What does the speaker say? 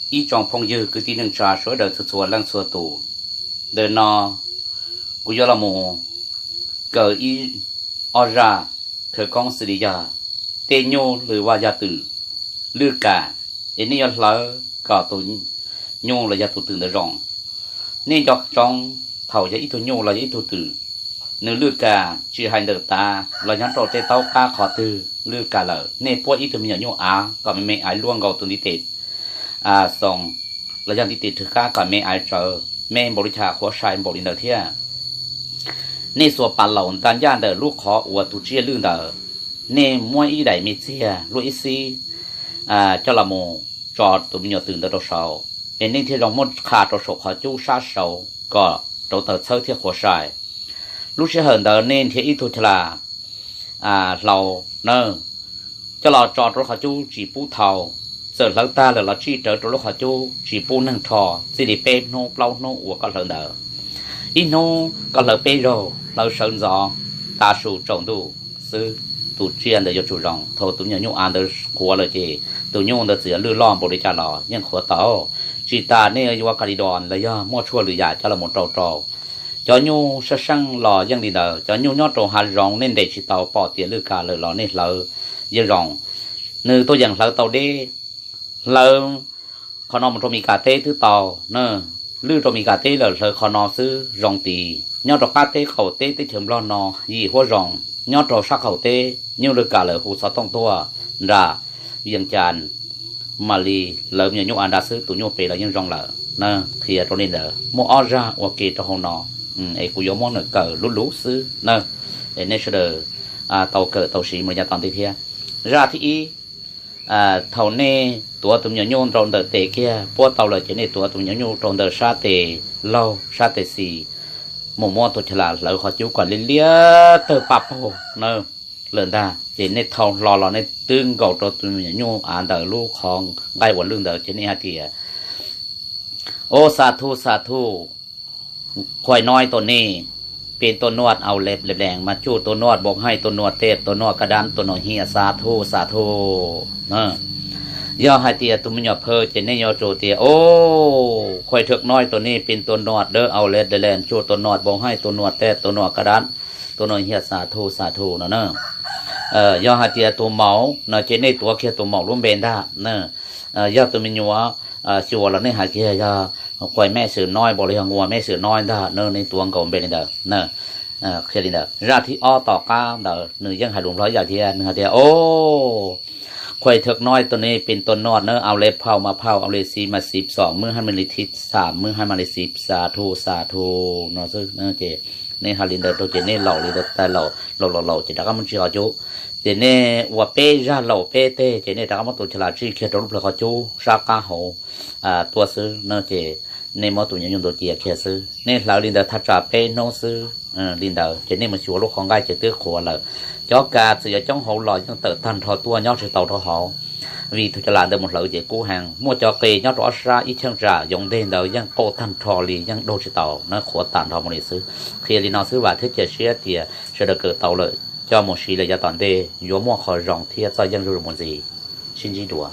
Ib tsoom phooj ywg kwv tij neej tsa sawv daws txhua txhua leej txhua tus, ntawm no kuv yuav los mus kawm ib ob zaj khawv koob xws li yog tej nyuj lwm vaj yog twm lwj kam, es nej yuav hlawv kom tus nyuj los yog tus twm ntawd zoo. Nej nco ntsoov, thaum yog ib tug nyuj los yog ib tug twm, nws lwj kam tsis hais ntawm tav los nyob rau tej taub qab qhov twg lwj kam lawm, nej puab ib tug me nyuam nyuj av kom me me aiv luaj nkaus tus ntiv tes xoo los yog ntiv tes rwg qab kom me aiv tsawv me npaum li cas qhuav sai npaum li ntawd thiab. Nej xuas pas laum nta ncaj ntawm lub qhov uas tus tsiaj lwj ntawd, nej muab ib daim me txiag luaj ib xib coj los mus tso tus me nyuam twm ntawd rau saud, es nej thiaj zoo muab qha rau saum qhov cub sab saud kom rauv taws txhawb thiab qhuav sai. Lub sij hawm ntawd nej nrhiav ib tug cha las hlau na, coj los tso rau lub qhov cub tsis pub thau. Txawm hlawv tag lawm los tsij rawv rau lub qhov cub tsis pub neeg rho txij li peb hnub plaub hnub uas koj hlawv ntawd. Ib hnub koj hlawv peb zaug, hlawv sawv ntxov, tav su tsaus ntuj xwb, tus tsiaj ntawd yuav tsum zoo. Thaum tus me nyuam nyuj av ntawd qhuav lawm ces tus nyuj ntawd txawm yuav lwj loj npaum li cas los yeej qhuav tau. Tsis tas nej yuav ua ka li dos los yog muaj tshuaj lwm yam coj los mus rau rau cov nyuj sab seej los yeej li ntawd. Cov nyuj nyob rau hav zoov nej ntes tsis tau, pom tias lwj kam lawm los nej hlawv yeej zoo. Nws tuaj yeem hlawv tau deb, hlawv qhov no mus rau Mes Kas teb twb tau na, lwj rau Mes Kas teb lawm hlawv qhov no xwb zoo tid. Nyob rau qab teb qaum teb teb chaws Nplog no yim huab zoo, nyob rau sab qaum teb nyuj lwj kam lawm hu xov tooj tuaj nram Vias Cas, mam li lawv me nyuam nyuj av nrad xwb, tus nyuj pem los yeej zoo lawm na. Qhia rau nej ntawd muaj ob zaj ua ke rau hauv no, es kuv yuav muab nws kawm luv luv xwb na, es nej sawv daws tau kawm tau siv mus yav tom ntej thiab. Zaj thib ib, thaum nej tuav tus me nyuam nyuj rau ntawm tes kiag, puab tau lawm ces nej tuav tus me nyuam nyuj rau ntawm sab tes laug sab tes xis, mus muab tus cha las hlawv qhov cub kom liab liab tawg paj paug na lawm ntag, ces nej thau hlo los nej twb nkaus rau tus me nyuam nyuj av ntawd lub qhov nqaij uas lwj ntawd ces nej hais tias, Ov, xas thuj xas thuj, khuaj noib tua nej, peb tua nuaj au le le lees mas cuj tua nuaj npoo haij tua nuaj tej tua nuaj kab dab tua nuaj hiam xas thuj xas thuj. Yog hais tias tus me nyuam phawj ces nej yuav tsum tias, Ov, khuaj thwj noib tua nej, peb tua nuaj dawb au le le lees cuj tua nuaj npoo haij tua nuaj tej tua nuaj kab dab tua nuaj hiam xas thuj xas thuj no na. Yog hais tias tus maum no ces nej tuav kiag tus maum lub npe ntag. Yog tus me nyuam xyuas los nej hais kiag yog khuaj mej xwm noib npaum li yog nkuaj mej xwm noib ntag na, nej tuav nkaus npe li ntawd. Qhia li ntawd. Zaj thib ob tom qab ntawd nws yeej hais lus Nplog ib yam thiab, nws hais tias, Ov, khuaj thwj noib tua nej, peb tua nuaj na au le phauj mas phauj, au le xis mas xis, xom mwb haij mas li thib, xas mwb haij mas li xis, xas thuj xas thuj no xwb. Ces nej hais li ntawd rau ces nej laus li ntawd tas, laus laus laus ces rov qab muab tso qhov cub. Ces nej ua peb zaj laus peb teg ces nej rov qab muab tus cha las tsij kiag rau lub plawv qhov cub sab qab hauv tuaj xwb no ces nej muab tus me nyuam nyuj ntawd cia kiag xwb. Nej hlawv li ntawd thaj tsam peb hnub xwb li ntawd ces nej mus xyuas lub qhov nqaij ces twb qhuav lawm. Cov kas txawm yuav coob hauv los yeej tawm tag nrho tuaj nyob tsis tau rau hauv, vim tus cha las ntawd mus hlawv ces kub heev. Muaj cov qe nyob rau ob sab ib cheeb tsam yoov nteg ntawd yeej qauj tag nrho li, yeej daug tsis tau na, qhuav tag nrho mus li xwb. Qhia li no xwb vam thiab cia siab tias sawv daws kawm tau lawm coj mus siv lawm yav tom ntej yuav muaj qhov zoo thiab txoj yeej zuj zus mus ntxiv. Sib ntsib dua.